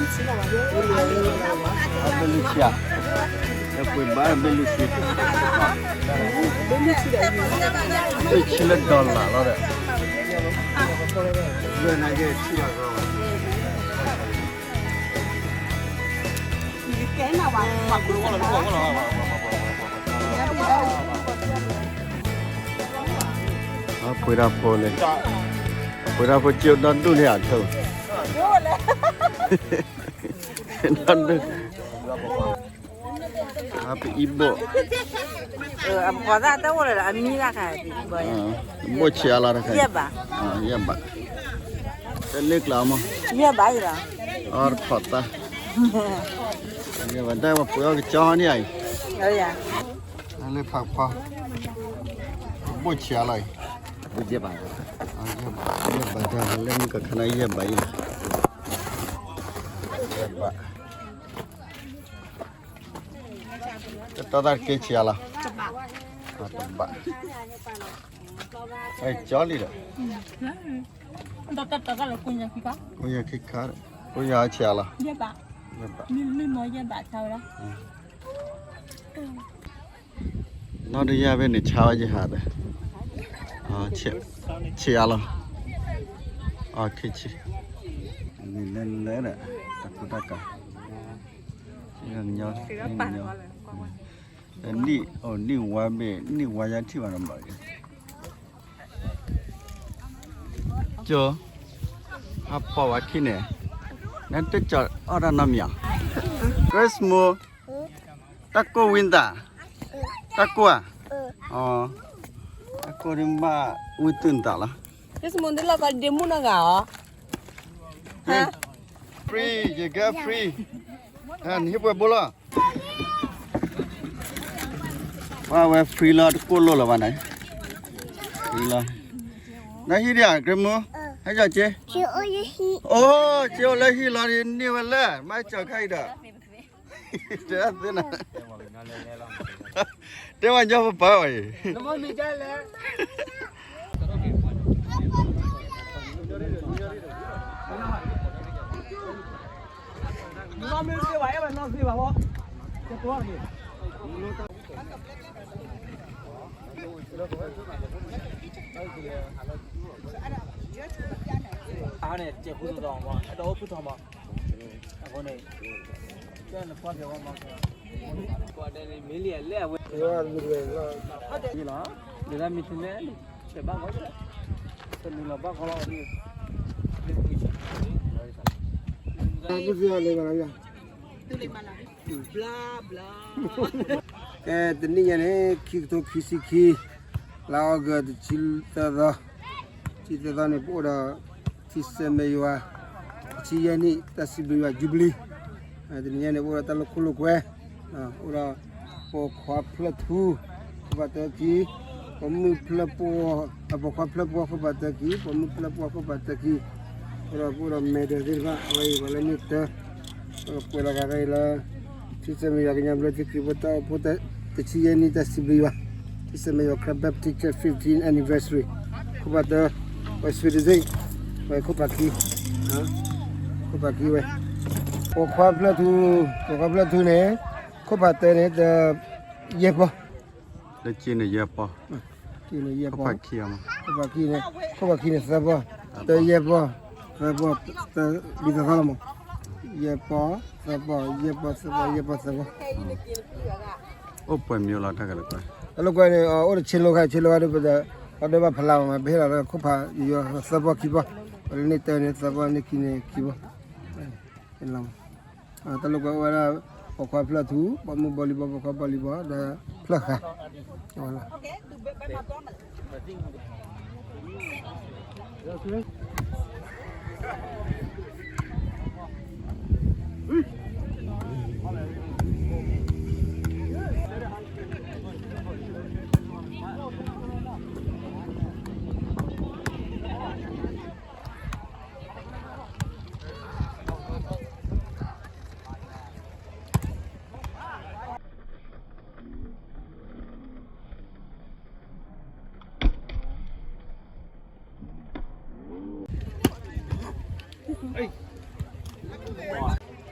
ဘ့ၣ်လူၢ်ဆံ, ပှ့ၤဘၣ်ဘ့ၣ်လူၢ်ဆံ, ဘ့ၣ်ဆံလၢ dollar လီၤဒီး, ပှ့ၤတၢ်ဖိလဲၣ်, ပှ့ၤတၢ်ဖိကၠိဒီဒူၣ်န့ၣ်အထၢၣ်, ဒီဒူၣ်, အပအံၤဘိၣ်, အပှၤသၣ်တအိၣ်လၢၤဒီး အမံတၢ်ခါ, ဘိၣ်ဆံးအါလီၤတခါ, ယဲၢ်ဘး, တလ့ကျါမး, ယဲၢ်ဘးအံၤလီၤ, အီတခီၣ်သၣ်, ယဲၢ်ဘး တၢ်ပှ့ၤအီၣ်ကကၠီန့ၣ်အံၤ, လၢဖးဖီ, ဘိၣ်ဆံးအါလီၤအံၤ, ယဲၢ်ဘး, ယဲၢ်ဘးတၢ်လၢမုၢ်ကခါန့ၣ် ယဲၢ်ဘးအံၤလီၤ, ယဲၢ်ဘး တတီသၣ်တက့ၢ်ဆံးအါလီၤ, တဘး, ကၠီလံဒီး, ကိယၤခံခါ, ကိယၤဆံးအါလီၤ, နီၢ်တယၢ်ဖဲန့ၣ်ဆါဝဲယဟးဒီး, ဆံးအါလီၤ, ခံဆံ, န့ၣ်လဲၤလဲၤဒီး, တၢ်ကူတၢ်ကၤ, နံၣ်, နံၣ်ဝါဘ့ၣ် နံၣ်ဝါယါထံၣ်ဘၣ်နီၤဘၣ်, ကၠိ, ဟးပိာ်ဝဲခံန့ၣ်, နတကၠီအီၣ်တၢ်နီတမံၤဧါ, Christmas, တၢ်ကိၢ်ဝံသး, တၢ်ကိၢ်ဧါ, တၢ်ကိၢ်ဒ်မးဝံသုနသးလီၤ, Christmas ဒ်လီၢ်ကီဒ့မုၣ်နီၢ်ဂၤဧါ, free, ယကဲ free, နဟံၣ်ပှဲၤဘိလီၤ, ပှၤဝဲ free လီၤ တကိၢ်လိၣ်လၢၤဘၣ်န့ၣ်, free လီၤ, နဟံၣ်ဒံးဧါ ကရမူ, ဟဲကၠီက့, အိၣ်က့အိၣ်လၢဟံၣ်လီၤန့ၣ် န့ၢ်ဝဲလဲၣ် မၤကၠီခါအံၤဒီး, တဲသ့နၤ, တဲဝဲညီပပၢ်ဝဲအံၤ အန့ၣ် ကဲၤဖူတတီၤမး အဲၣ်ဒိးအိၣ်ဖုထီမး, အဃိန့ၣ် ကဲနကွၢ်ကဲၤဝဲမး, လၢမ့ၢ်လဲၣ်, တဘၣ်ဂီၤ, တနုာ်လီၤဘၣ်ဂီၤလီၤ, ကဲ တနံၣ်ညါန့ၣ် ခံကထိခံဆံခံ, လါအီကူး တဆံသၢသီ, တဆံသၢသီန့ၣ် ပအိၣ်ဒီး ထံဆဲးမဲးယွၤ တဆံယဲၢ်နံၣ် တၢ်စံးဘျုးယွၤ Jubilee, တနံၣ်ညါန့ၣ် ပအိၣ်ဒီးတၢ်လိာ်ခိၣ်လိာ်ကွဲ, အိၣ်ဒီး ပိာ်ခွါဖျၢၣ်ထူ ခိၣ်ဖးတၢခံ, ပိာ်မုၣ်ဖျၢၣ်ပှၢ်, ပိာ်ခွါဖျၢၣ်ပှၢ်ခိၣ်ဖးတၢခံ, ပိာ်မုၣ်ဖျၢၣ်ပှၢ်ခိၣ်ဖးတၢခံ, အိၣ်ဒီး ပအိၣ်ဒီး medal သ့ၣ်တဖၣ် အဝဲအံၤပှၤလၢန့ၢ်တၢ်, ပှဲၤလီၤဂာ်ဖဲအံၤလၢ ထံဆဲးမဲးယွၤကညီဘျၢထံခရံာ်ဖိတၢ်အိၣ်ဖှိၣ် တဆံယဲၢ်နံၣ်တၢ်စံးဘျုးယွၤ, ထံဆဲးမဲးယွၤ Karen Baptist Church fifteen anniversary, ခိၣ်ဖးတၢ ဝဲ စူတစ့ၣ်, ဝဲခိၣ်ဖးခံ, ခိၣ်ဖးခံဝဲ, ပိာ်ခွါဖျၢၣ်ထူ, ပိာ်ခွါဖျၢၣ်ထူန့ၣ် ခိၣ်ဖးတၢန့ၣ် တ ယဲၢ်ပီၢ်, လၢက့န့ၣ်ယဲၢ်ပီၢ်, က့န့ၣ်ယဲၢ်ပီၢ်, ခိၣ်ဖးခံန့ၣ်, ခိၣ်ဖးခံန့ၣ်သၢပီၢ်, တၢယဲၢ်ပီၢ်, သၢပီၢ်, တၢ ဒ်သိးသီလီၤမး, ယဲၢ်ပီၢ်, သၢပီၢ်, ယဲၢ်ပီၢ်, သၢပီၢ်, ယဲၢ်ပီၢ်, သၢပီၢ်, အိၣ်ပှဲၤမံၤလီၤ တၢ်ကလၢကွဲ, တၢ်လၢကွဲန့ၣ် အိၣ်ဒီးဆ့လိခါ, ဆ့လိခါဒီး ပတ ပှၤဒၢဘၣ်ဖလါမး ပဟ့ၣ်လီၤလၢခိၣ်ဖးယွၤသၢပီၢ်ခံပီၢ်, ပလၢန့ၢ်တၢန့ၣ်သၢပီၢ်, န့ၢ်ခံန့ၣ်ခံပီၢ်, တၢ်လၢကွဲအိၣ်ဝဲဒၣ် ပိာ်ခွါဖျၢၣ်ထူ, ပိာ်မုၣ်ဘီလံဘီ, ပိာ်ခွါဘီလံဘီ, ဒီးဖျၢၣ်ဃာ်, ဝဲလီၤ.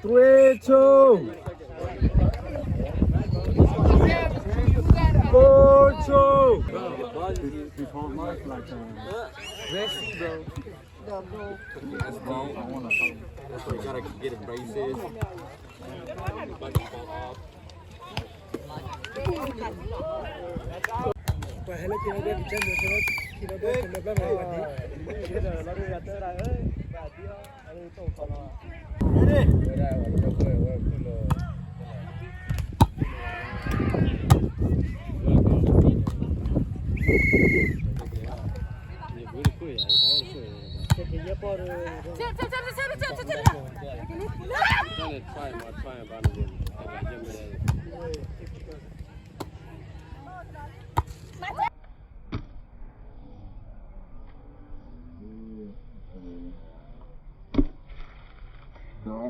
Three, two. Four, two. That's ball. That's why you gotta get the braces. Everybody fall off. Go.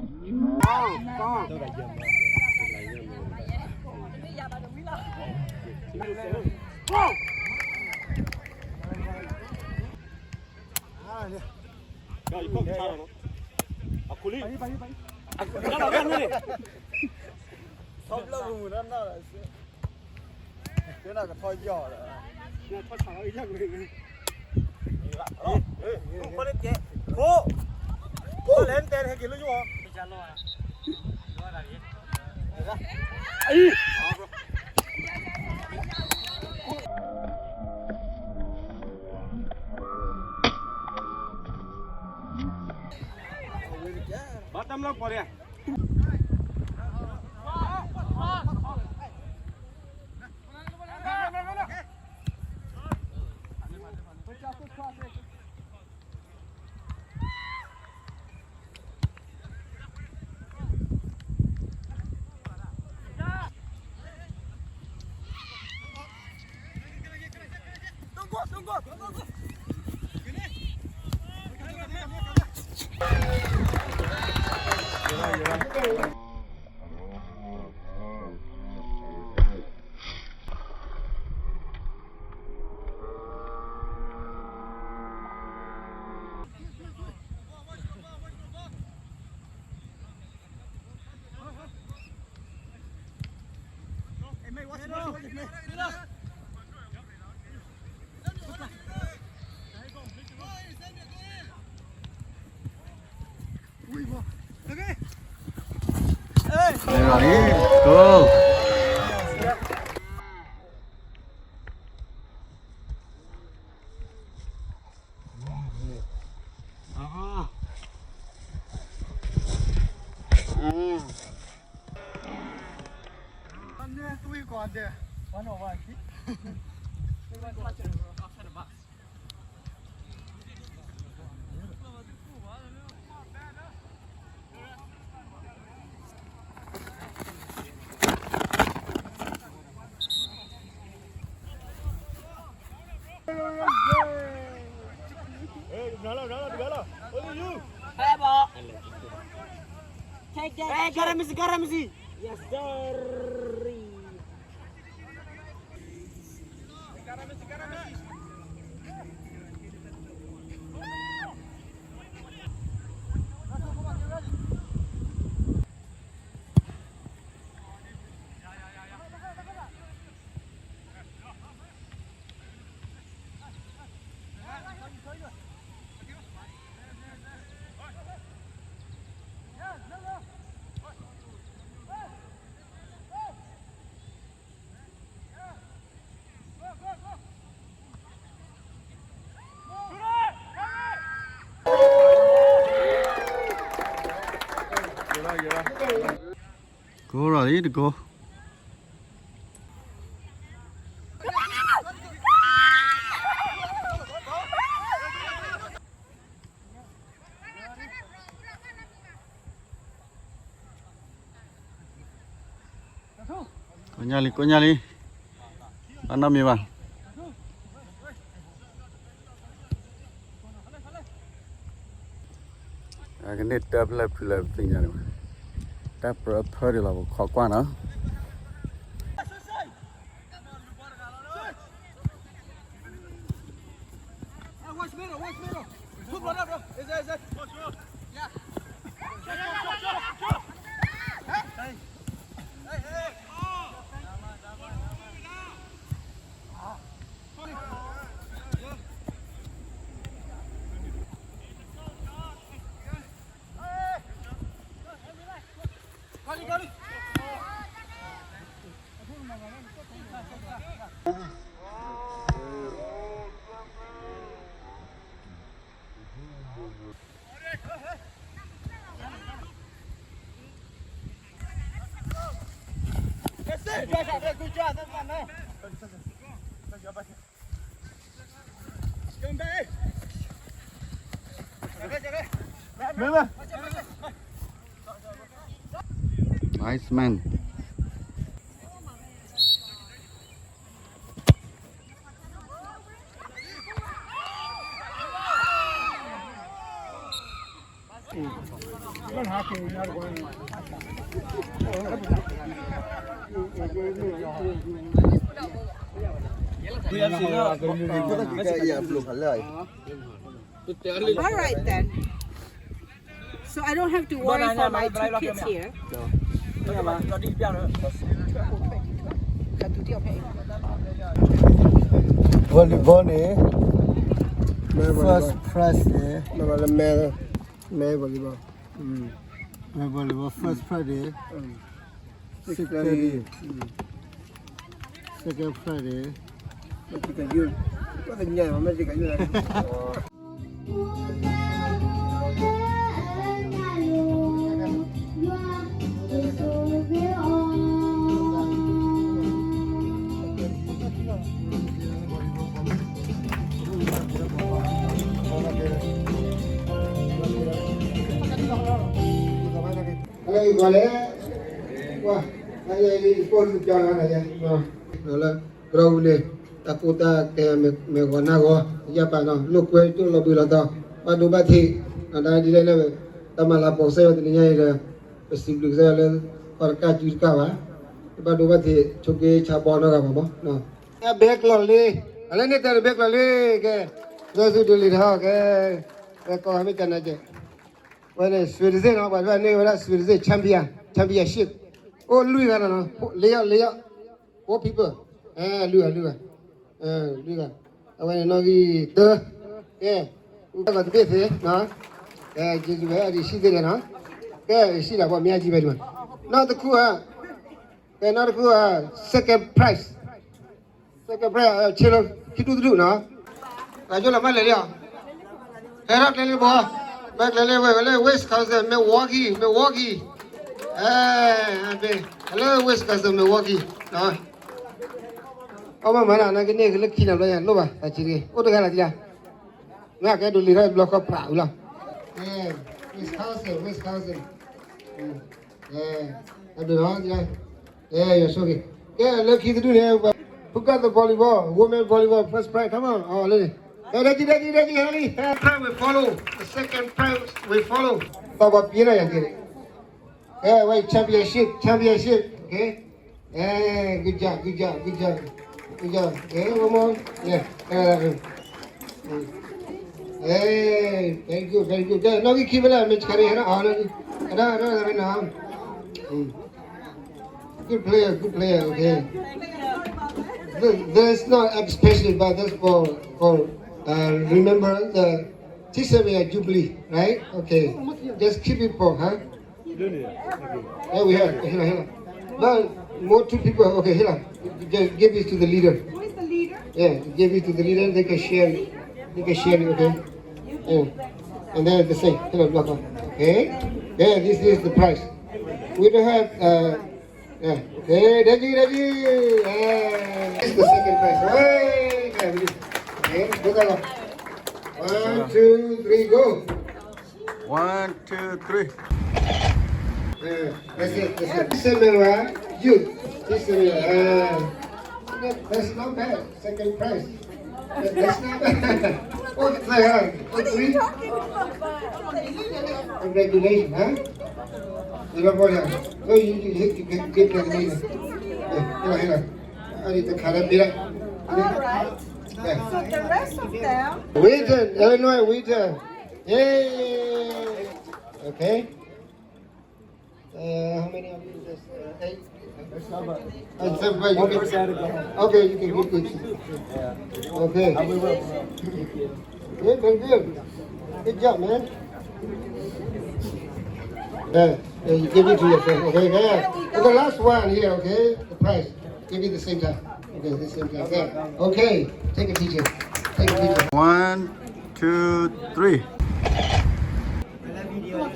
Hey, got him, Messi, got him, Messi. Yes, sir. Goal လီၤလံ တ goal. ကိညါလံ ကိညါလံ ဘၣ်နီတမံၤဘၣ်. အကန့ၢ်တၢ်ဖျၢၣ်ဖုလၢပသ့ၣ်ညါန့ၣ်, တၢ်ပြၢဖၢဒံးလီၤ ပခိးကွၢ်နီၤ. Watch middle, watch middle. Two brother, bro. Is there, is there? Yeah. Shut up, shut up, shut up. Nice man. All right then. So I don't have to worry for my two kids here. Volleyball န့ၣ် first prize န့ၣ် မဲ volleyball မဲ volleyball first prize န့ၣ် six thirty second prize န့ၣ် အလဲၤဂီၤလဲၣ်, ကွၢ်, အလဲၤဂီၤလဲၣ်, လၢကရၢဝံၤန့ၣ် တၢ်ကိၢ်တၢ်ဂီၤမဲာ်ဂီၤနါဂီၤ ယပာ်နီၤ လိာ်ကွဲကၠိလီၤဘှံးလီၤတီၤ ဘၣ်ဒိဘၣ်ထံး, ဒ်လဲၣ်လၢ တၢ်မၤလၤကပီၤကစၢ်ယွၤတနံၤညါအံၤဒီး ပစံးဘျုးကစၢ်ယွၤလၢ ပှၤတကးစုတကးဘၣ်, ဘၣ်ဒိဘၣ်ထံး ဆိးက့ဆါဘီနီတဂၤဘၣ်မး ဘဲကျီၢ်လ့, အလဲၤန့ၢ်တၢ်တဘဲကျီၢ်လ့ကဲ, လၢသူဒိးလံတဟီကဲ, ဝဲကိးမ့ၢ်ကနၤကဲ, ဝဲန့ၣ် Swiss နီၤ ပှၤတဖၣ်န့ၢ်ဝဲဒၣ် Swiss Championship, အိၣ်လွံၢ်ဂၤနီၤ, လေးယောက်, လေးယောက်, four people, လွံၢ်ဂၤ, လွံၢ်ဂၤ, လွံၢ်ဂၤ, အဝဲန့ၣ်နီၣ်ဂံၢ်တၢ, ကဲ, တၢ်ဂီၤတဘ့ၣ်သ့, ကဲ, ယ့ၣ်ၡူးဝဲအဒံးဆံသ့လဲၣ်နီၤ, ကဲ, ဆံဒၣ်ပှၤမ့ၢ်အါကံဘဲဒံးမး, နီၢ်တခူဧါ, ကဲ, နီၢ်တခူဧါ, second prize, second prize, ဆ့လၢ ခံဒူၣ်တဒူၣ်နီၤ, တၢ်ယိလီၤမ့ၢ်လဲၤလံဧါ, ဟဲထီၣ်ကျဲလံဘီ, မ့ၢ်ကျဲလံဝဲ လၢ Wisconsin Milwaukee, Milwaukee, လၢ Wisconsin Milwaukee, အီၣ်မ့ၢ်မၤနၤ နကန့ၢ်ကလၢခံနၤဘျီယၤလိၣ်ဘၣ် တၢ်ဆံးတဂ့ၤ အိၣ်တဂၤလၢ်တံၢ်လၢ်, ငါကဲဒိးလံၤထီၣ်ဘျီဃီပြးအူလီၤ, Wisconsin, Wisconsin, အဒိးနီၤ, ယဆိက့ၤ, ကဲလၢခံတဒူၣ်န့ၣ်, who got the volleyball, women volleyball first prize, come on, လၢန့ၣ်, ကဲ, ဒဲကံ, ဒဲကံ, ဒဲကံ, ဟဲလံ, first prize will follow, the second prize will follow, ပှၤပှၤပျဲနီၤယၤကဲ, ကဲ, ဝဲ championship, championship, okay, ကဲ, good job, good job, good job, good job, ကဲ, one more, yeah, very good, very good, ကဲ, နီၣ်ဂံၢ်ခံဖဲလဲၣ်, မ့ၢ်ဆါန့ၣ် ဟဲနီၤ, ဟဲနီၤ, ဟဲနီၤ, Good player, good player, okay. Th-, there's no expression, but that's for, for, uh, remember the Tisabia Jubilee, right? Okay. Just keep it for, huh? Yeah, we have, here, here. But more two people, okay, here. Just give it to the leader. Who is the leader? Yeah, give it to the leader, they can share it. They can share it, okay? Yeah. And then the same, here, block on. Okay? Yeah, this is the prize. We don't have, uh, yeah. Okay, ready, ready. Yeah. This is the second prize. Hey, yeah, we do. Okay, go, go, go. One, two, three, go. One, two, three. Yeah, that's it, that's it. This is, uh, you. This is, uh, that's not bad. Second prize. That, that's not bad. Oh, it's like, uh, oh, three. Congratulations, huh? You know what, uh, oh, you, you, you can give them later. Yeah, here, here. I need to cut up here. All right. Yeah. So the rest of them. Wheaton, Illinois, Wheaton. Yay! Okay. Uh, how many of you? Just, uh, eight? And seven, but you can, okay, you can give it. Yeah. Okay. Good, very good. Good job, man. Yeah, yeah, you give it to your friend. Okay, yeah. And the last one here, okay? The prize. Give it the same time. Okay, the same time. Yeah. Okay, take a picture. Take a picture. One, two, three.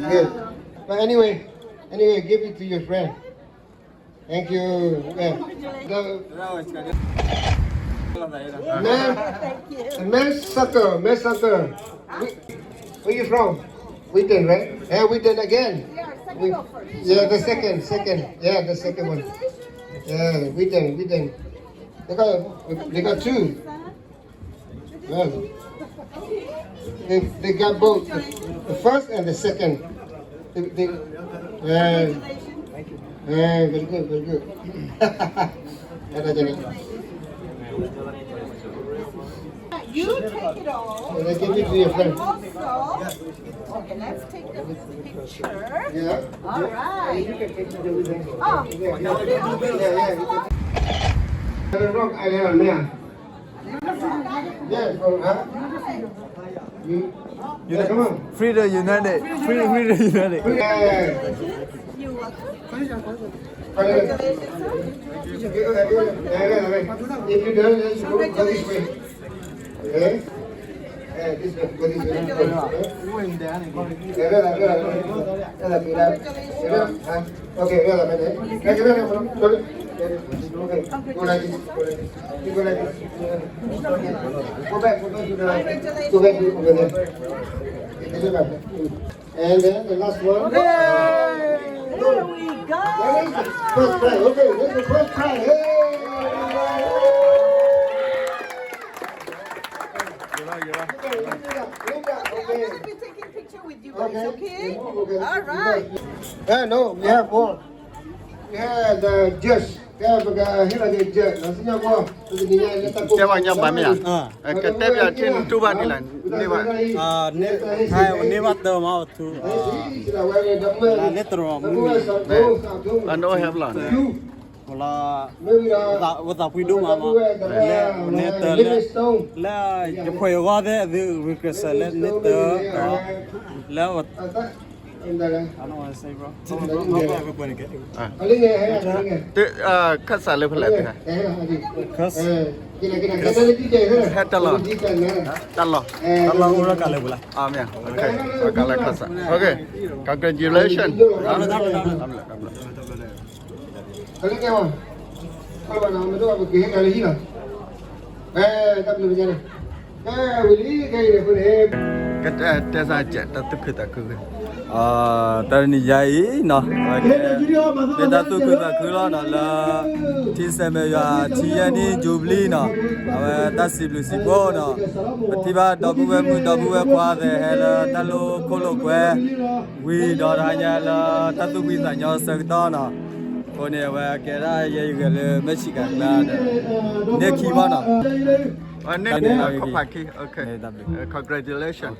Good. But anyway, anyway, give it to your friend. Thank you. Yeah. The man, the man sucker, man sucker. Where, where you from? Witten, right? Yeah, Witten again. We, yeah, the second, second. Yeah, the second one. Yeah, Witten, Witten. They got, they got two. Well, they, they got both the, the first and the second. They, they, uh, uh, very good, very good. You take it all. And I give it to your friend. Also, okay, let's take the picture. Yeah. All right. Oh, yeah, yeah. Rock, I don't know. Freedom United. Free, Freedom United. If you don't, just go, go this way. Okay? Eh, this way, go this way. Okay, go like this, go like this. You go like this. Go back, go back to the, go back to over there. And then the last one. Yay! There we go. That is the first prize. Okay, that's the first prize. Hey! Okay, okay. I'm gonna be taking picture with you guys, okay? Okay. All right. Uh, no, we have more. Yeah, the judge. Yeah, but, uh, here are the judge. တဲဝဲညါ ဘၣ်မ့ၢ်ဧါ, ကတဲဘၣ်ထံတူၢ်ဘၣ်ဒ်လဲၣ်, န့ၢ်ဘၣ်, န့ၢ်ဘၣ်တၢ်မၤအီၤထူ, န့ၣ်တရၣ်မူ, အနီၣ်ဟဲဘျီန့ၣ်, လၢ, ဝသးဖှံဒိၣ်မးမး, လၢ, န့ၢ်တၢ်လၢ, လၢယပှဲၤအဂီၢ်သ့ၣ် အသု regression လၢန့ၢ်တၢ်, လၢ ခၢၣ်စးလၢဖဲလဲၣ်, ဟဲတၢ်လီၢ်, တၢ်လီၢ်, တၢ်လီၢ်အိၣ်ရကလၢပူၤလၢ်, တၢ်လီၢ်, ကလၢခၢၣ်စး, okay, congratulation. ကတဲစၢ်ကဲး တၢ်သူၣ်ခုသးခု, တၢ်တနံၤညါအံၤနီၤ, မ့ၢ်တၢ်သူၣ်ခုသးခုလီၤနီၤ လၢ ထံဆဲးမဲာ်ယွၤ ထံယဲၢ်နံၣ် jubilee နီၤ, အဝဲတၢ်စံးဘျုးစံးဖှိၣ်နီၤ, ပထံၣ်ဘၣ်ဒီပုၢ်ဝဲၢ်မုၣ်ဒီပုၢ်ဝဲၢ်ခွါသ့ၣ် ဟဲလၢတၢ်လိၣ်ခိၣ်လိာ်ကွဲ ဝံၤဒီးတဟါညါလၢတၢ်သူၣ်ဖှံသးညီအဆၢကတီၢ်နီၤ, အဃိန့ၣ် အဝဲကဲဒၣ်ယဲယဂဲၤလၢ Michigan ကျါဒီး န့ၢ်ခံဘၣ်နီၤ, န့ၢ်ခံ, congratulation.